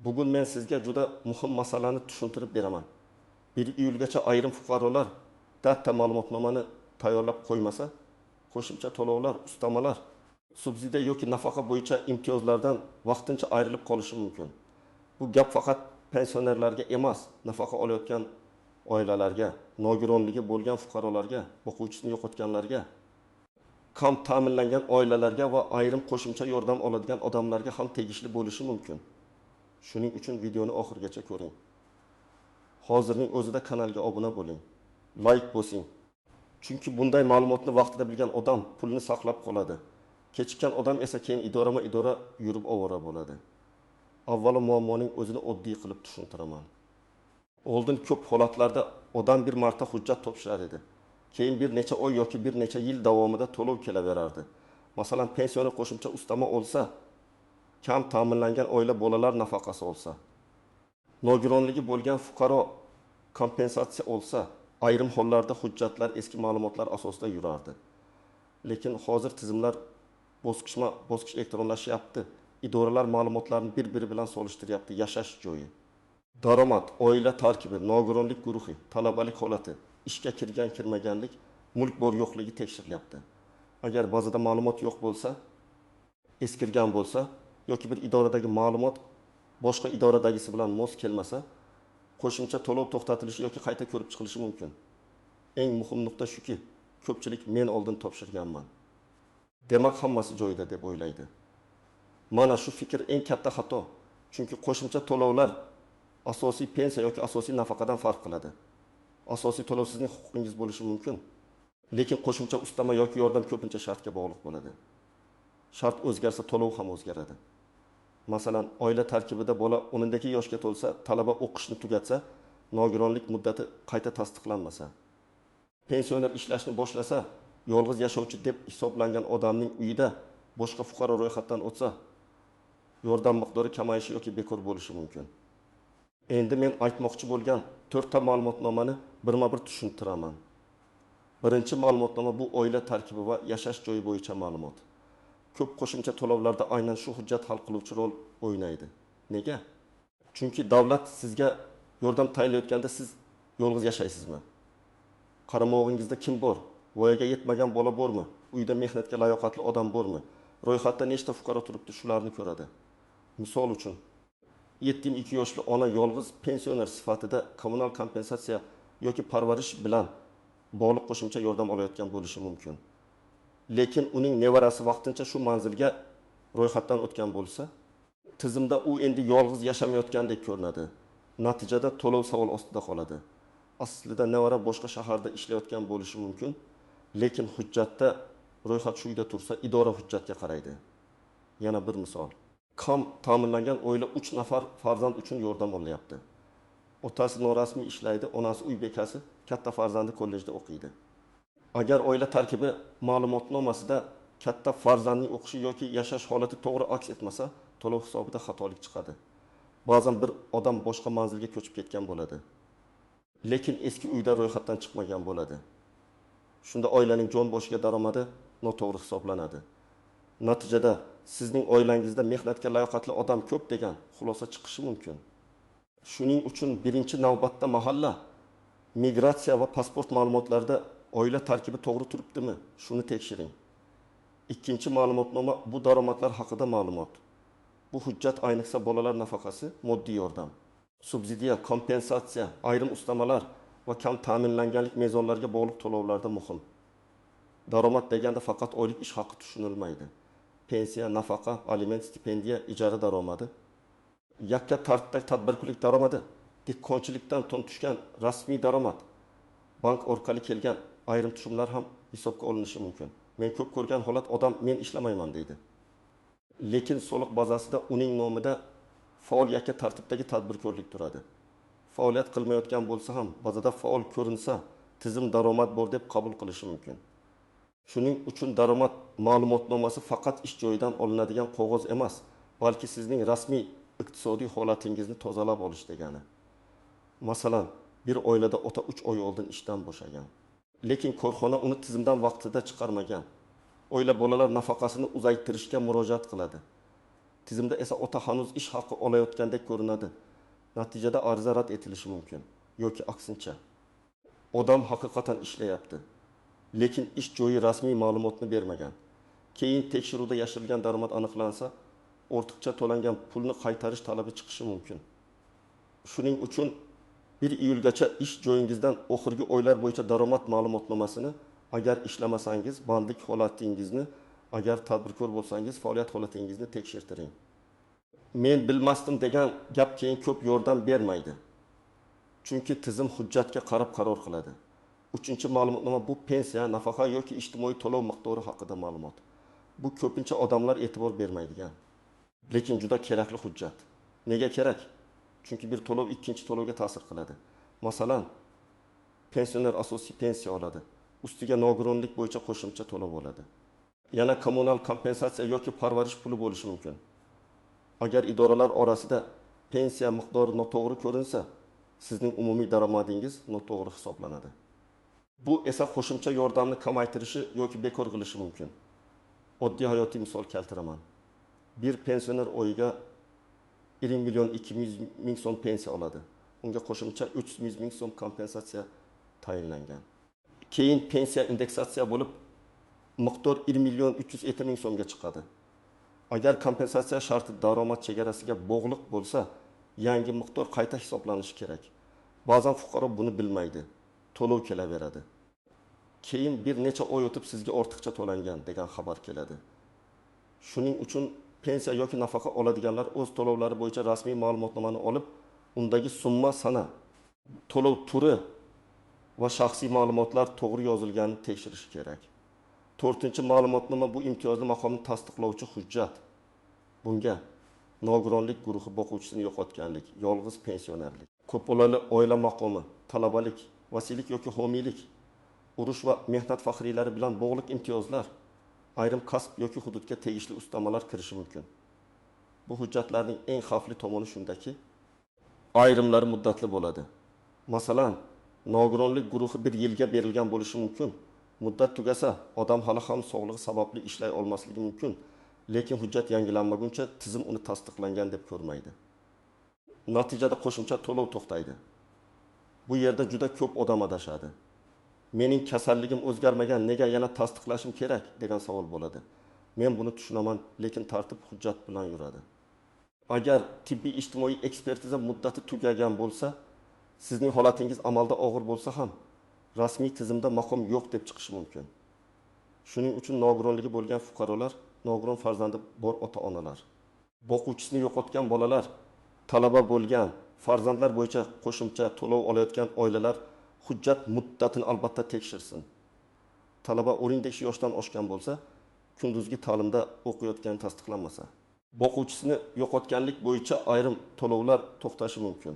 Bugun men sizga juda muhim masalani tushuntirib beraman. 1 iyulgacha ayrim fuqarolar to'rtta ma'lumotnomani tayyorlab qo'ymasa, qo'shimcha to'lovlar, ustamalar, subsidiya yoki nafaqa bo'yicha imtiyozlardan vaqtincha ayrilib qolishi mumkin. Bu gap faqat pensionerlarga emas, nafaqa olayotgan oilalarga, nogironligi bo'lgan fuqarolarga, o'quvchisini yo'qotganlarga, kam ta'minlangan oilalarga va ayrim qo'shimcha yordam oladigan odamlarga ham tegishli bo'lishi mumkin. Shuning uchun videoni oxirigacha ko'ring. Hozirning o'zida kanalga obuna bo'ling, like bosing. Chunki bunday ma'lumotni vaqtida bilgan odam pulni saqlab qoladi. Kechikkan odam esa keyin idorama-idora yurib ovora bo'ladi. Avvalo muammoning o'zini oddiy qilib tushuntiraman. Oldin ko'p holatlarda odam bir marta hujjat topshirar edi. Keyin bir necha oy yoki bir necha yil davomida to'lov kelaverardi. Masalan, pensioner qo'shimcha ustama olsa, kam ta'minlangan oila bolalar nafaqasi olsa, nogironligi bo'lgan fuqaro kompensatsiya olsa, ayrim hollarda hujjatlar eski ma'lumotlar asosida yurardi. Lekin hozir tizimlar bosqichma-bosqich elektronlashyapti. Idoralar ma'lumotlarni bir-biri bilan solishtiryapti. Yashash joyi, daromad, oila tarkibi, nogironlik guruhi, talabalik holati, ishga kirgan kirmaganlik, mulk bor yo'qligi tekshirilyapti. Agar bazada ma'lumot yo'q bo'lsa, eskirgan bo'lsa yoki bir idoradagi ma'lumot boshqa idoradagisi bilan mos kelmasa, qo'shimcha to'lov to'xtatilishi yoki qayta ko'rib chiqilishi mumkin. Eng muhim nuqta shuki, ko'pchilik men oldin topshirganman, demak hammasi joyida deb o'ylaydi. Mana shu fikr eng katta xato. Chunki qo'shimcha to'lovlar asosiy pensiya yoki asosiy nafaqadan farq qiladi. Asosiy to'lov sizning huquqingiz bo'lishi mumkin, lekin qo'shimcha ustama yoki yordam ko'pincha shartga bog'liq bo'ladi. Shart o'zgarsa to'lov ham o'zgaradi. Masalan, oila tarkibida bola 12 yoshga to'lsa, talaba o'qishni tugatsa, nogironlik muddati qayta tasdiqlanmasa, pensioner ishlashni boshlasa, yolg'iz yashovchi deb hisoblangan odamning uyida boshqa fuqaro ro'yxatdan o'tsa, yordam miqdori kamayishi yoki bekor bo'lishi mumkin. Endi men aytmoqchi bo'lgan to'rtta ma'lumotnomani birma-bir tushuntiraman. Birinchi ma'lumotnoma bu oila tarkibi va yashash joyi bo'yicha ma'lumot. Ko'p qo'shimcha to'lovlarda aynan shu hujjat hal qiluvchi rol o'ynaydi. Nega? Chunki davlat sizga yordam tayinlayotganda siz yolg'iz yashaysizmi? Qaramog'ingizda kim bor? Voyaga yetmagan bola bormi? Uyda mehnatga layoqatli odam bormi? Ro'yxatda nechta fuqaro turibdi, shularni ko'radi. Misol uchun, 72 yoshli ona yolg'iz pensioner sifatida kommunal kompensatsiya yoki parvarish bilan bog'liq qo'shimcha yordam olayotgan bo'lishi mumkin. Lekin uning nevarasi vaqtincha shu manzilga ro'yxatdan o'tgan bo'lsa, tizimda u endi yolg'iz yashamayotgandek ko'rinadi. Natijada to'lov savol ostida qoladi. Aslida nevara boshqa shaharda ishlayotgan bo'lishi mumkin, lekin hujjatda ro'yxat shu uyda tursa, idora hujjatga qaraydi. Yana bir misol. Kam ta'minlangan oila 3 nafar farzand uchun yordam olyapti. Otasi norasmiy ishlaydi, onasi uy bekasi, katta farzandi kollejda o'qiydi. Agar oila tarkibi ma'lumotnomasida katta farzandning o'qishi yoki yashash holati to'g'ri aks etmasa, to'lov hisobida xatolik chiqadi. Ba'zan bir odam boshqa manzilga ko'chib ketgan bo'ladi, lekin eski uyda ro'yxatdan chiqmagan bo'ladi. Shunda oilaning jon boshiga daromadi noto'g'ri hisoblanadi. Natijada sizning oilangizda mehnatga layoqatli odam ko'p degan xulosa chiqishi mumkin. Shuning uchun birinchi navbatda mahalla, migratsiya va pasport ma'lumotlarida oila tarkibi to'g'ri turibdimi, shuni tekshiring. Ikkinchi ma'lumotnoma bu daromadlar haqida ma'lumot. Bu hujjat ayniqsa bolalar nafaqasi, moddiy yordam, subsidiya, kompensatsiya, ayrim ustamalar va kam ta'minlanganlik mezonlariga bog'liq to'lovlarda muhim. Daromad deganda faqat oylik ish haqi tushunilmaydi. Pensiya, nafaqa, aliment, stipendiya, ijara daromadi, yakka tartibdagi tadbirkorlik daromadi, dehqonchilikdan tushgan rasmiy daromad, bank orqali kelgan ayrim tushumlar ham hisobga olinishi mumkin. Men ko'p ko'rgan holat, odam men ishlamayman deydi. Lekin soliq bazasida uning nomida faol yakka tartibdagi tadbirkorlik turadi. Faoliyat qilmayotgan bo'lsa ham bazada faol ko'rinsa, tizim daromad bor deb qabul qilishi mumkin. Shuning uchun daromad ma'lumotnomasi faqat ish joyidan olinadigan qog'oz emas, balki sizning rasmiy iqtisodiy holatingizni tozalab olish degani. Masalan, bir oilada ota 3 oy oldin ishdan bo'shagan, lekin korxona uni tizimdan vaqtida chiqarmagan. Oila bolalar nafaqasini uzaytirishga murojaat qiladi. Tizimda esa ota hanuz ish haqi olayotgandek ko'rinadi. Natijada ariza rad etilishi mumkin. Yoki aksincha. Odam haqiqatan ishlayapti, lekin ish joyi rasmiy ma'lumotni bermagan. Keyin tekshiruvda yashirilgan daromad aniqlansa, ortiqcha to'langan pulni qaytarish talabi chiqishi mumkin. Shuning uchun 1 iyulgacha ish joyingizdan oxirgi oylar bo'yicha daromad ma'lumotnomasini, agar ishlamasangiz, bandlik holatingizni, agar tadbirkor bo'lsangiz, faoliyat holatingizni tekshirtiring. Men bilmasdim degan gap keyin ko'p yordam bermaydi. Chunki tizim hujjatga qarab qaror qiladi. Uchinchi ma'lumotnoma bu pensiya, nafaqa yoki ijtimoiy to'lov miqdori haqida ma'lumot. Bu ko'pincha odamlar e'tibor bermaydigan, lekin juda kerakli hujjat. Nega kerak? Chunki bir to'lov ikkinchi to'lovga ta'sir qiladi. Masalan, pensioner asosiy pensiya oladi. Ustiga nogironlik bo'yicha qo'shimcha to'lov oladi. Yana kommunal kompensatsiya yoki parvarish puli bo'lishi mumkin. Agar idoralar orasida pensiya miqdori noto'g'ri ko'rinsa, sizning umumiy daromadingiz noto'g'ri hisoblanadi. Bu esa qo'shimcha yordamni kamaytirishi yoki bekor qilishi mumkin. Oddiy hayotiy misol keltiraman. Bir pensioner oyiga 1 million 200 ming so'm pensiya oladi. Unga qo'shimcha 300 ming so'm kompensatsiya tayinlangan. Keyin pensiya indeksatsiya bo'lib, miqdor 1 million 350 ming so'mga chiqadi. Agar kompensatsiya sharti daromad chegarasiga bog'liq bo'lsa, yangi miqdor qayta hisoblanishi kerak. Ba'zan fuqaro buni bilmaydi. To'lov kelaveradi. Keyin bir necha oy o'tib sizga ortiqcha to'langan degan xabar keladi. Shuning uchun pensiya yoki nafaqa oladiganlar o'z to'lovlari bo'yicha rasmiy ma'lumotnomani olib, undagi summa, sana, to'lov turi va shaxsiy ma'lumotlar to'g'ri yozilganini tekshirishi kerak. To'rtinchi ma'lumotnoma bu imtiyozli maqomni tasdiqlovchi hujjat. Bunga nogironlik guruhi boquvchisini yo'qotganlik, yolg'iz pensionerlik, ko'p bolali oila maqomi, talabalik, vasiylik yoki homiylik, urush va mehnat faxriylari bilan bog'liq imtiyozlar, ayrim kasb yoki hududga tegishli ustamalar kirishi mumkin. Bu hujjatlarning eng xavfli tomoni shundaki, ayrimlari muddatli bo'ladi. Masalan, nogironlik guruhi bir yilga berilgan bo'lishi mumkin. Muddat tugasa, odam hali ham sog'lig'i sababli ishlay olmasligi mumkin, lekin hujjat yangilanmaguncha tizim uni tasdiqlangan deb ko'rmaydi. Natijada qo'shimcha to'lov to'xtaydi. Bu yerda juda ko'p odam adashadi. Mening kasalligim o'zgarmagan, nega yana tasdiqlashim kerak degan savol bo'ladi. Men buni tushunaman, lekin tartib hujjat bilan yuradi. Agar tibbiy ijtimoiy ekspertiza muddati tugagan bo'lsa, sizning holatingiz amalda og'ir bo'lsa ham, rasmiy tizimda maqom yo'q deb chiqishi mumkin. Shuning uchun nogironligi bo'lgan fuqarolar, nogiron farzandi bor ota-onalar, boquvchisini yo'qotgan bolalar, talaba bo'lgan farzandlar bo'yicha qo'shimcha to'lov olayotgan oilalar hujjat muddatini albatta tekshirsin. Talaba 15 yoshdan oshgan bo'lsa, kunduzgi ta'limda o'qiyotgani tasdiqlanmasa, boquvchisini yo'qotganlik bo'yicha ayrim to'lovlar to'xtashi mumkin.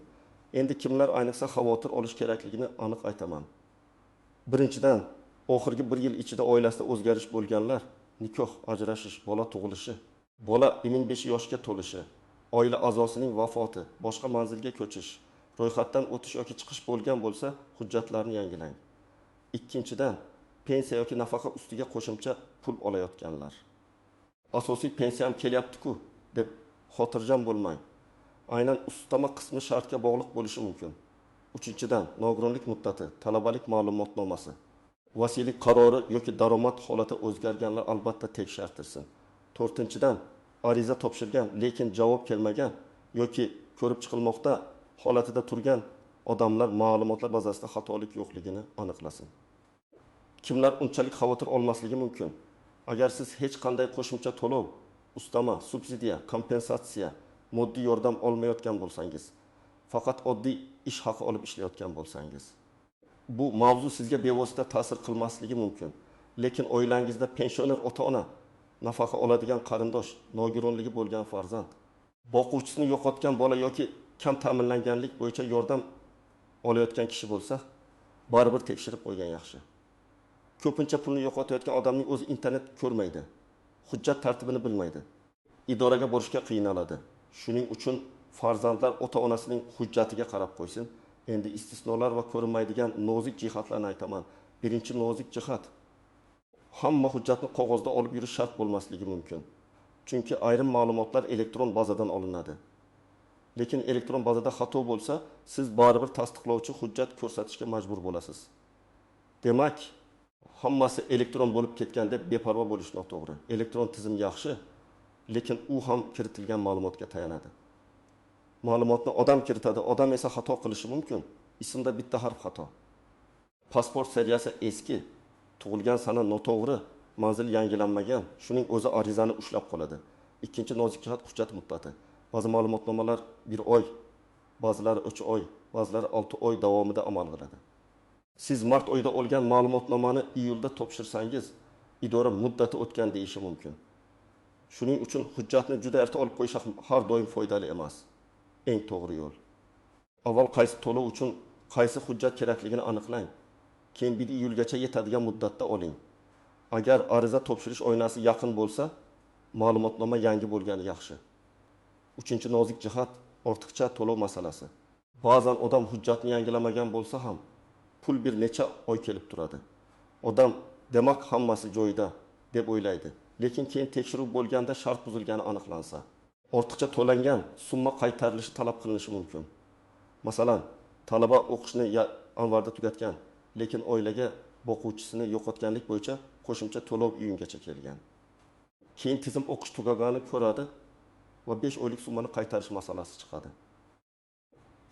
Endi kimlar ayniqsa xavotir olish kerakligini aniq aytaman. Birinchidan, oxirgi bir yil ichida oilasida o'zgarish bo'lganlar, nikoh, ajrashish, bola tug'ilishi, bola 25 yoshga to'lishi, oila a'zosining vafoti, boshqa manzilga ko'chish, ro'yxatdan o'tish yoki chiqish bo'lgan bo'lsa, hujjatlarni yangilang. Ikkinchidan, pensiya yoki nafaqa ustiga qo'shimcha pul olayotganlar. Asosiy pensiyam kelyapti-ku deb xotirjam bo'lmang. Aynan ustama qismi shartga bog'liq bo'lishi mumkin. Uchinchidan, nogironlik muddati, talabalik ma'lumotnomasi, vasiylik qarori yoki daromad holati o'zgarganlar albatta tekshirtirsin. To'rtinchidan, ariza topshirgan, lekin javob kelmagan yoki ko'rib chiqilmoqda holatida turgan odamlar ma'lumotlar bazasida xatolik yo'qligini aniqlasin. Kimlar unchalik xavotir olmasligi mumkin? Agar siz hech qanday qo'shimcha to'lov, ustama, subsidiya, kompensatsiya, moddiy yordam olmayotgan bo'lsangiz, faqat oddiy ish haqi olib ishlayotgan bo'lsangiz, bu mavzu sizga bevosita ta'sir qilmasligi mumkin. Lekin oilangizda pensioner ota-ona, nafaqa oladigan qarindosh, nogironligi bo'lgan farzand, boquvchisini yo'qotgan bola yoki kam ta'minlanganlik bo'yicha yordam olayotgan kishi bo'lsa, baribir tekshirib qo'ygan yaxshi. Ko'pincha pulni yo'qotayotgan odamning o'zi internet ko'rmaydi, hujjat tartibini bilmaydi, idoraga borishga qiynaladi. Shuning uchun farzandlar ota-onasining hujjatiga qarab qo'ysin. Endi istisnolar va ko'rinmaydigan nozik jihatlarni aytaman. Birinchi nozik jihat: hamma hujjatni qog'ozda olib yurish shart bo'lmasligi mumkin. Chunki ayrim ma'lumotlar elektron bazadan olinadi. Lekin elektron bazada xato bo'lsa, siz baribir tasdiqlovchi hujjat ko'rsatishga majbur bo'lasiz. Demak, hammasi elektron bo'lib ketgan deb beparvo bo'lish noto'g'ri. Elektron tizim yaxshi, lekin u ham kiritilgan ma'lumotga tayanadi. Ma'lumotni odam kiritadi, odam esa xato qilishi mumkin. Ismda bitta harf xato. Pasport seriyasi eski, tug'ilgan sana noto'g'ri, manzil yangilanmagan. Shuning o'zi arizani ushlab qoladi. Ikkinchi nozik jihat hujjat muddati. Ba'zi ma'lumotnomalar 1 oy, ba'zilari 3 oy, ba'zilari 6 oy davomida amal qiladi. Siz mart oyida olgan ma'lumotnomani iyulda topshirsangiz, idora muddati o'tgan deyishi mumkin. Shuning uchun hujjatni juda erta olib qo'yish har doim foydali emas. Eng to'g'ri yo'l. Avval qaysi to'lov uchun qaysi hujjat kerakligini aniqlang. Keyin 1 iyulgacha yetadigan muddatda oling. Agar ariza topshirish oynasi yaqin bo'lsa, ma'lumotnoma yangi bo'lgani yaxshi. Uchinchi nozik jihat ortiqcha to'lov masalasi. Ba'zan odam hujjatni yangilamagan bo'lsa ham pul bir necha oy kelib turadi. Odam demak hammasi joyida deb o'ylaydi. Lekin keyin tekshiruv bo'lganda shart buzilgani aniqlansa, ortiqcha to'langan summa qaytarilishi talab qilinishi mumkin. Masalan, talaba o'qishni yanvarda tugatgan, lekin oilaga boquvchisini yo'qotganlik bo'yicha qo'shimcha to'lov iyungacha kelgan. Keyin tizim o'qish tugaganini ko'radi va 5 oylik summani qaytarish masalasi chiqadi.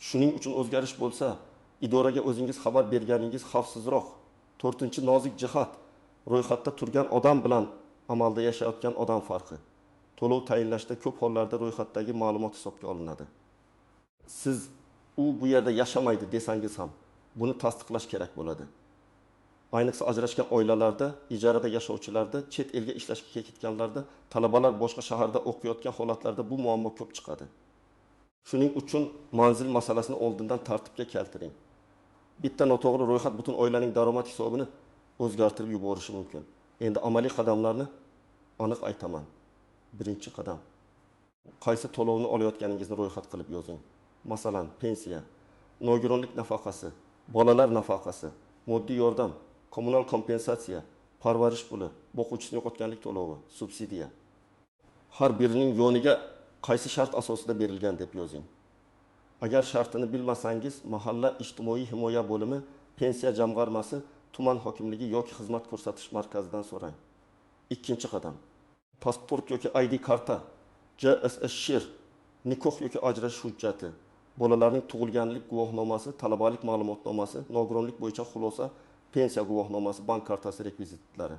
Shuning uchun o'zgarish bo'lsa, idoraga o'zingiz xabar berganingiz xavfsizroq. To'rtinchi nozik jihat ro'yxatda turgan odam bilan amalda yashayotgan odam farqi. To'lov tayinlashda ko'p hollarda ro'yxatdagi ma'lumot hisobga olinadi. Siz u bu yerda yashamaydi desangiz ham buni tasdiqlash kerak bo'ladi. Ayniqsa ajrashgan oilalarda, ijarada yashovchilarda, chet elga ishlashga ketganlarda, talabalar boshqa shaharda o'qiyotgan holatlarda bu muammo ko'p chiqadi. Shuning uchun manzil masalasini oldindan tartibga keltiring. Bitta noto'g'ri ro'yxat butun oilaning daromad hisobini o'zgartirib yuborishi mumkin. Endi amaliy qadamlarni aniq aytaman. Birinchi qadam. Qaysi to'lovni olayotganingizni ro'yxat qilib yozing. Masalan, pensiya, nogironlik nafaqasi, bolalar nafaqasi, moddiy yordam, kommunal kompensatsiya, parvarish puli, boquvchisini yo'qotganlik to'lovi, subsidiya. Har birining yoniga qaysi shart asosida berilgan deb yozing. Agar shartini bilmasangiz, mahalla ijtimoiy himoya bo'limi, pensiya jamg'armasi, tuman hokimligi yoki xizmat ko'rsatish markazidan so'rang. Ikkinchi qadam. Pasport yoki ID karta, JSS nikoh yoki ajrashish hujjati, bolalarning tug'ilganlik guvohnomasi, talabalik ma'lumotnomasi, nogironlik bo'yicha xulosa, pensiya guvohnomasi, bank kartasi rekvizitlari.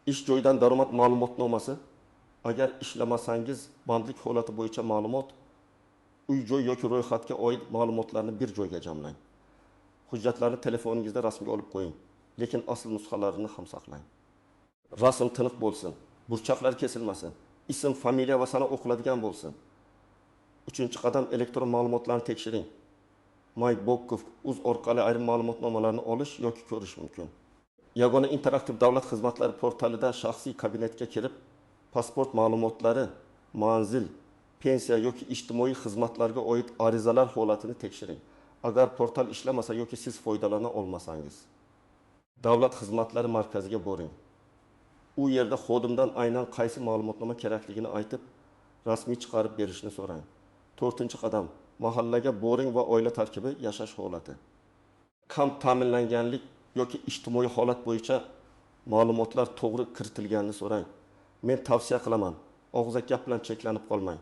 Ish joyidan daromad ma'lumotnomasi, agar ishlamasangiz bandlik holati bo'yicha ma'lumot, uy joy yoki ro'yxatga oid ma'lumotlarni bir joyga jamlang. Hujjatlarni telefoningizda rasmga olib qo'ying, lekin asl nusxalarini ham saqlang. Rasm tiniq bo'lsin, burchaklar kesilmasin, ism, familiya va sana o'qiladigan bo'lsin. Uchinchi qadam elektron ma'lumotlarni tekshiring. MyBokkov.uz orqali ayrim ma'lumotnomalarni olish yoki ko'rish mumkin. Yagona interaktiv davlat xizmatlari portalida shaxsiy kabinetga kirib, pasport ma'lumotlari, manzil, pensiya yoki ijtimoiy xizmatlarga oid arizalar holatini tekshiring. Agar portal ishlamasa yoki siz foydalana olmasangiz, davlat xizmatlari markaziga boring. U yerda xodimdan aynan qaysi ma'lumotnoma kerakligini aytib, rasmiy chiqarib berishni so'rang. To'rtinchi qadam mahallaga boring va oila tarkibi, yashash holati. Kam ta'minlanganlik yoki ijtimoiy holat bo'yicha ma'lumotlar to'g'ri kiritilganini so'rang. Men tavsiya qilaman, og'zaki gap bilan cheklanib qolmang.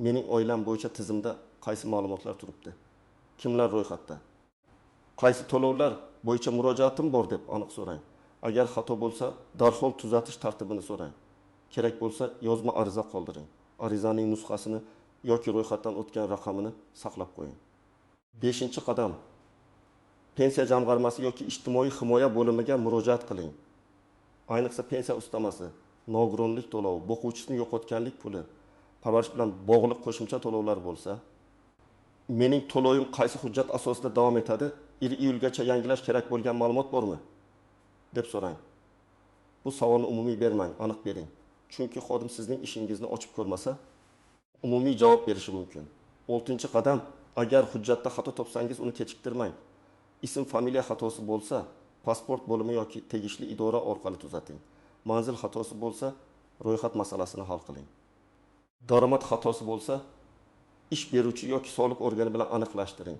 Mening oilam bo'yicha tizimda qaysi ma'lumotlar turibdi? Kimlar ro'yxatda? Qaysi to'lovlar bo'yicha murojaatim bor deb aniq so'rang. Agar xato bo'lsa, darhol tuzatish tartibini so'rang. Kerak bo'lsa, yozma ariza qoldiring. Arizaning nusxasini yoki ro'yxatdan o'tgan raqamini saqlab qo'ying. Beshinchi qadam. Pensiya jamg'armasi yoki ijtimoiy himoya bo'limiga murojaat qiling. Ayniqsa pensiya ustamasi, nogironlik to'lovi, boquvchisini yo'qotganlik puli, parvarish bilan bog'liq qo'shimcha to'lovlar bo'lsa, mening to'lovim qaysi hujjat asosida davom etadi? 1 iyulgacha yangilash kerak bo'lgan ma'lumot bormi? deb so'rang. Bu savolni umumiy bermang, aniq bering. Chunki xodim sizning ishingizni ochib ko'rmasa, umumiy javob berishi mumkin. 6-qadam, agar hujjatda xato topsangiz, uni kechiktirmang. Ism, familiya xatosi bo'lsa, pasport bo'limi yoki tegishli idora orqali tuzating. Manzil xatosi bo'lsa, ro'yxat masalasini hal qiling. Daromad xatosi bo'lsa, ish beruvchi yoki soliq organi bilan aniqlashtiring.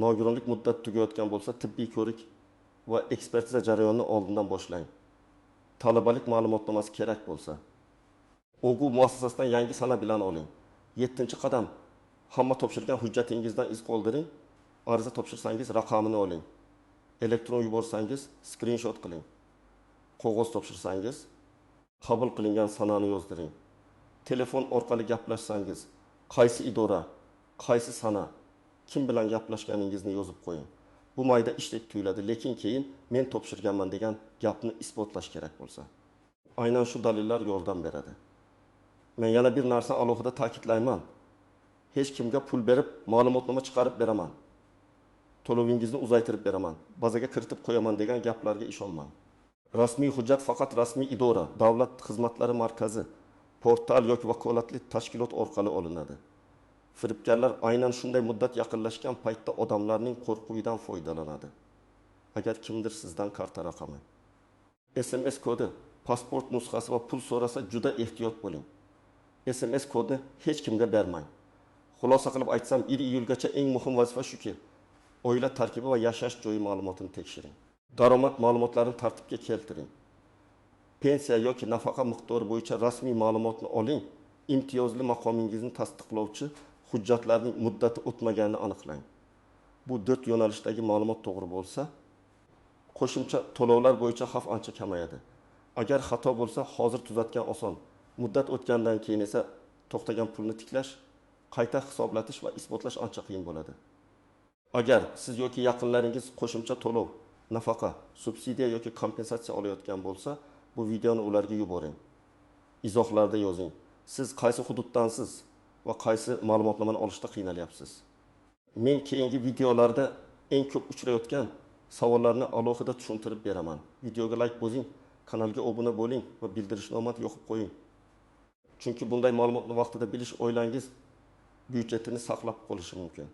Nogironlik muddati tugayotgan bo'lsa, tibbiy ko'rik va ekspertiza jarayonini oldindan boshlang. Talabalik ma'lumotnomasi kerak bo'lsa, o'quv muassasasidan yangi sana bilan oling. 7-qadam. Hamma topshirgan hujjatingizdan iz qoldiring. Ariza topshirsangiz raqamini oling. Elektron yuborsangiz skrinshot qiling. Qog'oz topshirsangiz qabul qilingan sanani yozdiring. Telefon orqali gaplashsangiz qaysi idora, qaysi sana, kim bilan gaplashganingizni yozib qo'ying. Bu mayda ishdek tuyuladi, lekin keyin men topshirganman degan gapni isbotlash kerak bo'lsa, aynan shu dalillar yordam beradi. Men yana bir narsa alohida ta'kidlayman. Hech kimga pul berib ma'lumotnoma chiqarib beraman, to'lovingizni uzaytirib beraman, bazaga kiritib qo'yaman degan gaplarga ishonmang. Rasmiy hujjat faqat rasmiy idora, davlat xizmatlari markazi, portal yoki vakolatli tashkilot orqali olinadi. Firibgarlar aynan shunday muddat yaqinlashgan paytda odamlarning qo'rquvidan foydalanadi. Agar kimdir sizdan karta raqami, SMS kodi, pasport nusxasi va pul so'rasa juda ehtiyot bo'ling. SMS kodni hech kimga bermang. Xulosa qilib aytsam, 1 iyulgacha eng muhim vazifa shuki, oila tarkibi va yashash joyi ma'lumotini tekshiring. Daromad ma'lumotlarini tartibga keltiring. Pensiya yoki nafaqa miqdori bo'yicha rasmiy ma'lumotni oling. Imtiyozli maqomingizni tasdiqlovchi hujjatlarning muddati o'tmaganini aniqlang. Bu 4 yo'nalishdagi ma'lumot to'g'ri bo'lsa, qo'shimcha to'lovlar bo'yicha xavf ancha kamayadi. Agar xato bo'lsa, hozir tuzatgan oson. Muddat o'tgandan keyin esa to'xtagan pulni tiklash, qayta hisoblatish va isbotlash ancha qiyin bo'ladi. Agar siz yoki yaqinlaringiz qo'shimcha to'lov, nafaqa, subsidiya yoki kompensatsiya olayotgan bo'lsa, bu videoni ularga yuboring. Izohlarda yozing. Siz qaysi hududdansiz va qaysi ma'lumotnomani olishda qiynalyapsiz? Men keyingi videolarda eng ko'p uchrayotgan savollarni alohida tushuntirib beraman. Videoga like bosing, kanalga obuna bo'ling va bildirishnomani yoqib qo'ying. Chunki bunday ma'lumotni vaqtida bilish oilangiz byudjetini saqlab qolishi mumkin.